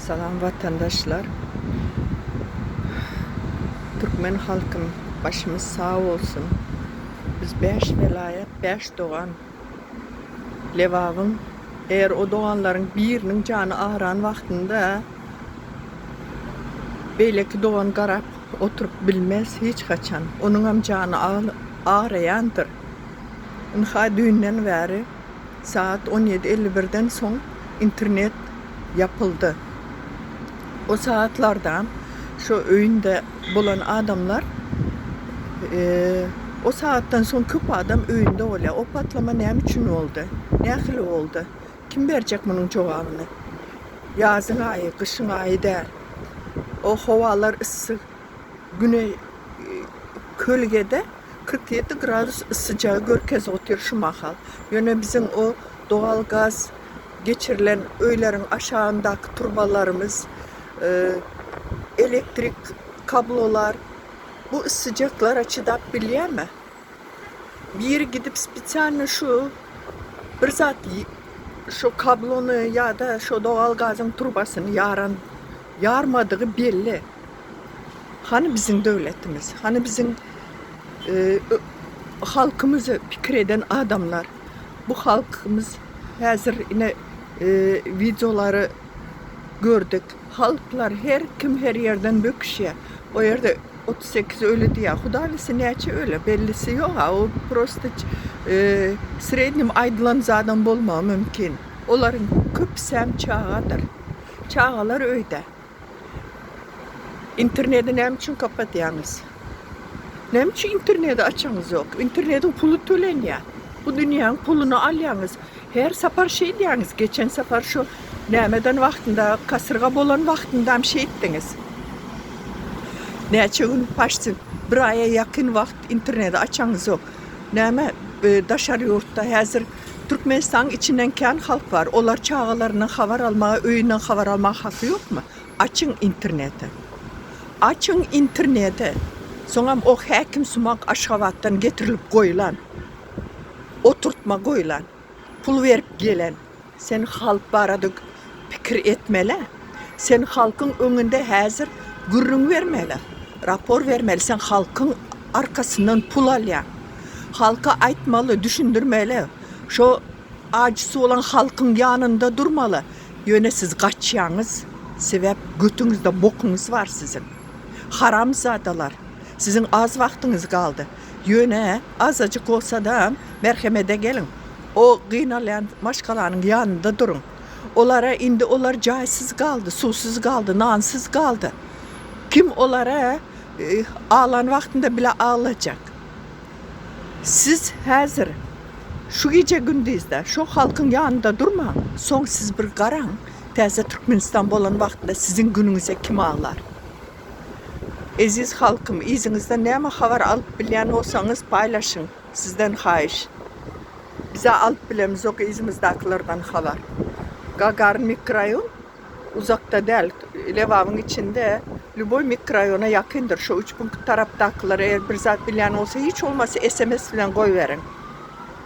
Salam watandaşlar. Türkmen halkym başymyz sag bolsun. Biz 5 welaýat, 5 dogan. Lebabyň eger o doganlaryň biriniň jany agyran wagtynda beýleki dogan garap oturyp bilmez hiç haçan. Onuňam jany agraýandyr. Ynha düýnden bäri sagat on ýedi elli birden soň internet ýapyldy. O sagatlardam şo öýünde bolan adamlar o sagatdan soň köp adam öýünde bolýar. O patlama näme üçin boldy? Nähili boldy? Kim berjek munuň jogabyny? Ýazyň aýy, gyşyň aýy däl. O howalar yssy, güne kölgede 47 gradus yssyjagy görkezip otyr şu mahal. Ýöne biziň o dogal gaz geçirilen öýleriň aşagyndaky turbalarymyz, elektrik kablolar bu yssyjaklara çydap bilýärmi? Biri gidip spesialno şu bir zat şu kablony ýa-da şu dogal gazyň turbasyny ýaran ýarmadygy belli. Hany biziň döwletimiz? Hany biziň halkymyzy pikir eden adamlar? Bu halkymyz häzir ine wideolary gördük. Halklar her kim her ýerden böküşýär. O ýerde 38 öli diýýär. Huda bilse näçe öli, bellisi ýok-a. O prosta srednim aýdylan zadam bolmagy mümkin. Olaryň köpüsem çagadyr. Çagalar öýde. Interneti näme üçin kapatýaňyz? Näme üçin interneti açaňyzok? Internetiň puly tölenýär. Bu dünýäň puluny alýaňyz. Her sapar şeýdýäňiz. Geçen sapar şu nämeden wagtynda, kasyrga bolan wagtyndam şeýtdiňiz. Näçe gün paçti bir aýa ýakyn wagt interneti açaňyzok. Näme daşary ýurtda häzir Türkmenistanyň içinden kän halk bar. Olar çagalaryndan habar almaga, öýünden habar almaga haky ýokmy? Açyň interneti. Açyň interneti. Soňam o häkim sumak Aşgabatdan getirilip goýlan. Oturtma goýlan. Pul berip gelen. Sen halk barada pikir etmeli. Sen halkyň öňünde häzir gürrüň bermeli. Rapor bermeli. Sen halkyň arkasyndan pul alýaň. Halka aýtmaly, düşündirmeli. Şo ajysy bolan halkyň ýanynda durmaly. Ýöne siz gaçýaňyz. Sebäp götüňizde bokuňyz bar siziň. Haramzadalar. Siziň az wagtyňyz galdy. Ýöne azajyk bolsadam merhemede geliň. O gynalýan maşgalanyň ýanynda duruň. Olara indi olar jaýsyz galdy, suwsuz galdy, nansyz galdy. Kim olara aglan wagtynda bile aglajak? Siz häzir şu gije gündizde şo halkyň ýanynda durmaň, soň siz bir garaň, täze Türkmenistan bolan wagtynda siziň günüňize kim aglar? Eziz halkym, yzyňyzdan näme habar alyp bilýän bolsaňyz paýlaşyň, sizden haýyş. Bizä alyp bilemizok yzymyzdakylardan habar. Gagarin mikroraýon uzakda däl, Lebabyň içinde lýuboý mikroraýona ýakyndyr. Şo üç punkt tarapdakylar eger bir zat bilýän bolsa hiç bolmasa sms bilen goýberiň.